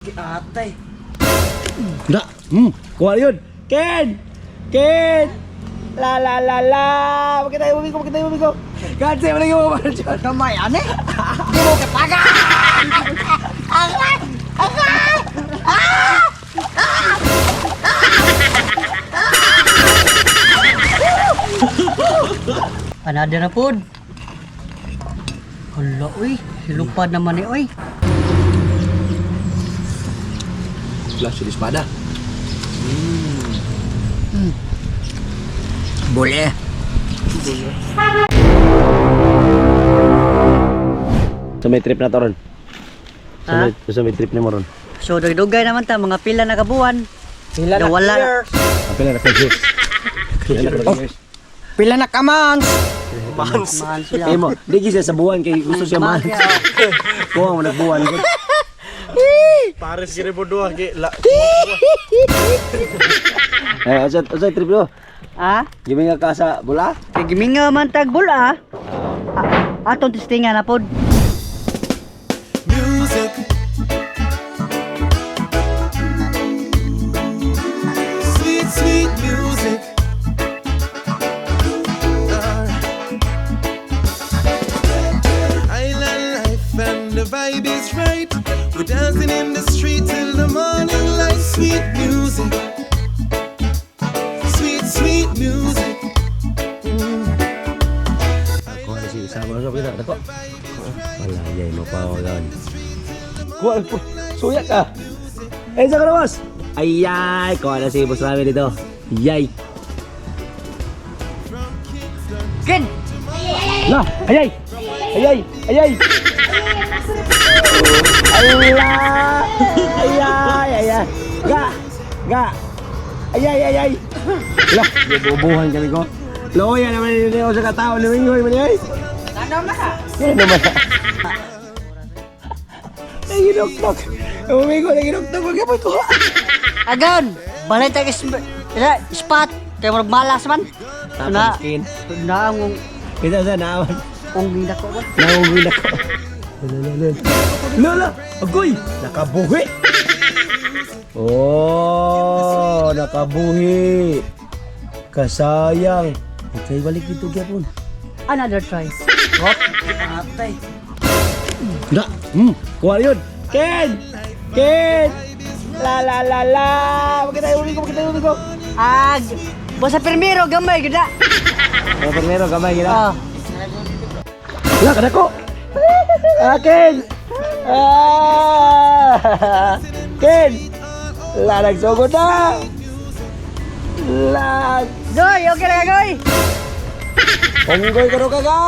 Atay. Na, kuha yun. Ken! Ken! La la la la! Makita yung ko, makita yung ko. God save lagi mo ba dyan? Gamay ane. Di mo kataga. Aray! Aray! Ah! Another na pod. Hala, uy. Silupad naman ni, uy. Flash yung espada. Bole. Sa may trip na to ron. Sa Ha? may, sa may trip ni mo ron. So, dugay naman ta, mga pila na kabuan. Pila na Nawala. years. Pila na ka-years. Pila na ka-years. Pila na ka months. Mahal sila. Eh mo, di siya sa buwan kay gusto siya man. Mahal siya. Kuha mo nagbuwan ko. Pares gini po dua ki la. Eh, asa asa trip mo? Ha? Giminga ka sa bula? Kay gimingaw man tag bula. Ah, atong testingan na pod. Music. Sweet, sweet music. Island life and the vibe is right. We're dancing in the street till the morning light. Sweet music. Sweet, sweet music. Kuha na si isa mo sa kita dako. Wala yay mo pa gan. Kuha po. Suya ka. Eh sa boss. Ayay, kuha na si Boss Rami dito. Yay. Ken! La, ayay. Ayay, ayay. Ala! Ayay, ayay. Ga. Ga. Ayay, ayay. La, bubuhan kami ko. Loya naman yun ako sa katao. Lumingoy man yun. Ano na ka? Yan naman. Ay, ginuktok. Umingo na ginuktok. Huwag kapag ko. Agon! Balay tag spot. Kay murag malas man. Na, Skin. na ang Kita sa naaman. unging dako ba? Naungin ako. Lola! Agoy! Nakabuhi! Oh, nakabuhi. Kasayang. Okay, balik dito gyapon. Another try. Atay. Na, kuha yun. Ken! Ken! La la la la! Makita yung uli ko, makita yung uli ko. Ag, basta pirmiro gamay gid na. Mga primero, gamay gina. Ah, Wala ka na ko! Ah, Ken! Ah! Ken! La, nagsugod na! La! Goy, okay na ka, goy. Unggoy ka ka ka!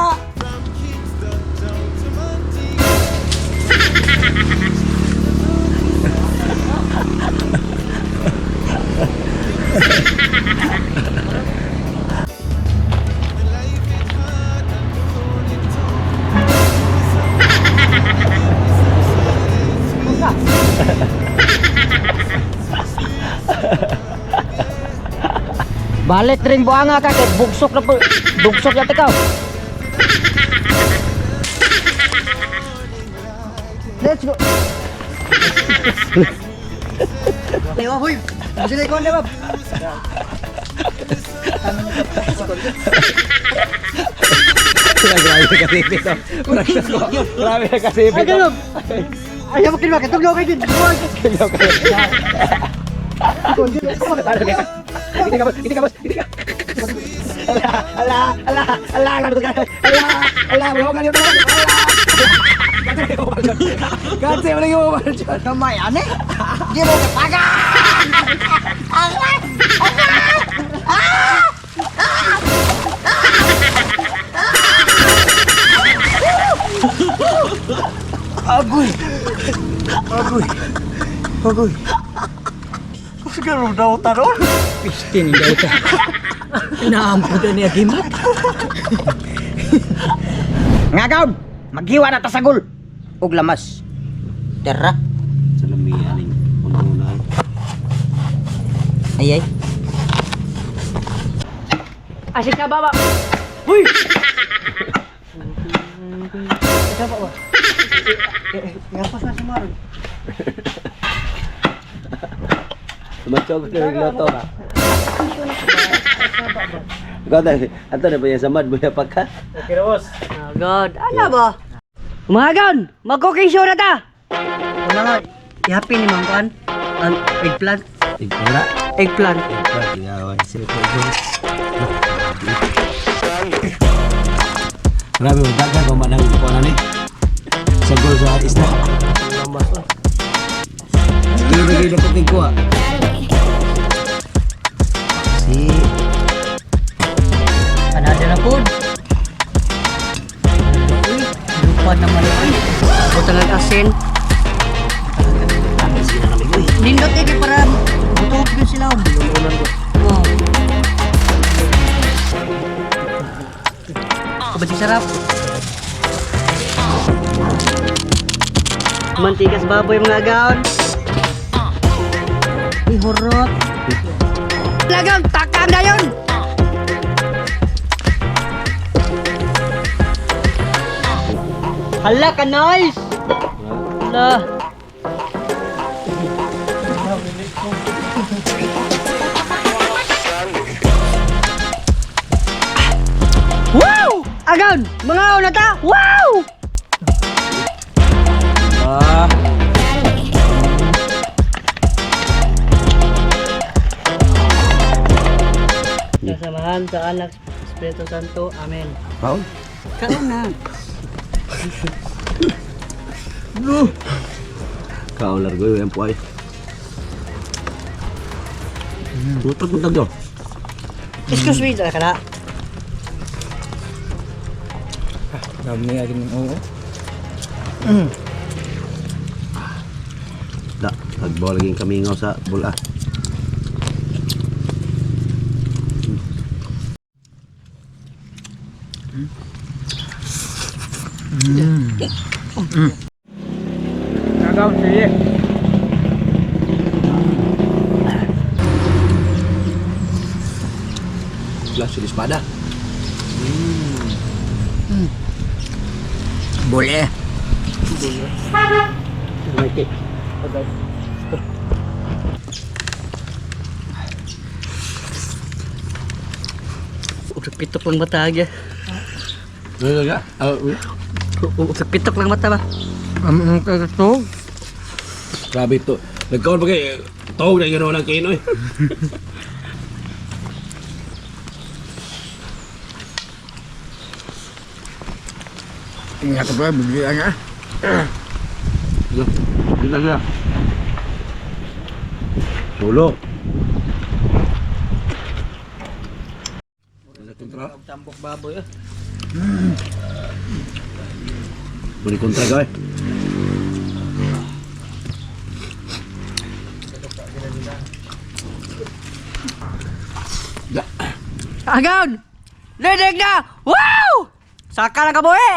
Balik ring buanga ka kay bugsok na po. Bugsok na tikaw. Let's go. Lewa, huy. Gusto na ikaw, Lewa. Grabe na kasi ito. Grabe na kasi Ay, ito. ganun. Ayaw mo kinwa, katugnaw kay gid. Hindi ka boss, hindi ka boss, hindi ka. Ala, ala, ala, ala, ala, ala, ala, wala ka ala. Kasi wala yung mobile dyan. Gamay ane. Di mo kataga. Aray! Aray! Ah! Agoy! Agoy! Agoy! Siguro daw taron. Pistin daw ta. Inaampo na niya gimat. Nga gaon, maghiwa na ta sagol. Ug lamas. Tara. Sa lamian ning unang-una. Ay ay. Asik ka baba. Huy. Ikaw pa ba? Gapas na si Maron. Macho ko na nagluto. Ikaw na, ato na ba yung samad? Buya pa ka? Okay na, boss. Oh God, ano ba? Mga gaon, mag-cooking show na ta. Wala nga, ihapin ni Mang Kuan. Ang eggplant. Wala. Eggplant. Grabe, dagan pa man ang kuha na ni. Sagol sa isda. Sige, bigay na puting kuha. Si Another na food. Uy, lupad naman yun. Butang ang asin. Nindot eh, kay para butuhog din sila. Oh. Kabati sarap. Mantikas baboy mga gaon. Uy, horot. Lagang takam na yun! Hala ka nice! Hala. Wow! Agaw! Mga una ta! Wow! Ah. Kasamahan sa anak, Espiritu Santo. Amen. Paul. Kaon na. Kau largo yung po ay. Tutag tutag yo. Excuse me, dala ka na. Dami agad ng oo. Da, tagbo lagi kamingaw sa bula. Nagaw, sige. Lah, si espada. Boleh. Okay. Pitok lang mata agya. Ano ka? Ah, Pitok lang mata ba? Ang kagato. Grabe to. Nagkaon pa kay tawag na ganoon ang kinoy. Ingat pa, bigyan nga. Dito siya. Solo. Tambok baboy eh. Buli kontra ka eh. Da. Agaw! Lidig na! Wow! Saka lang kabuhi!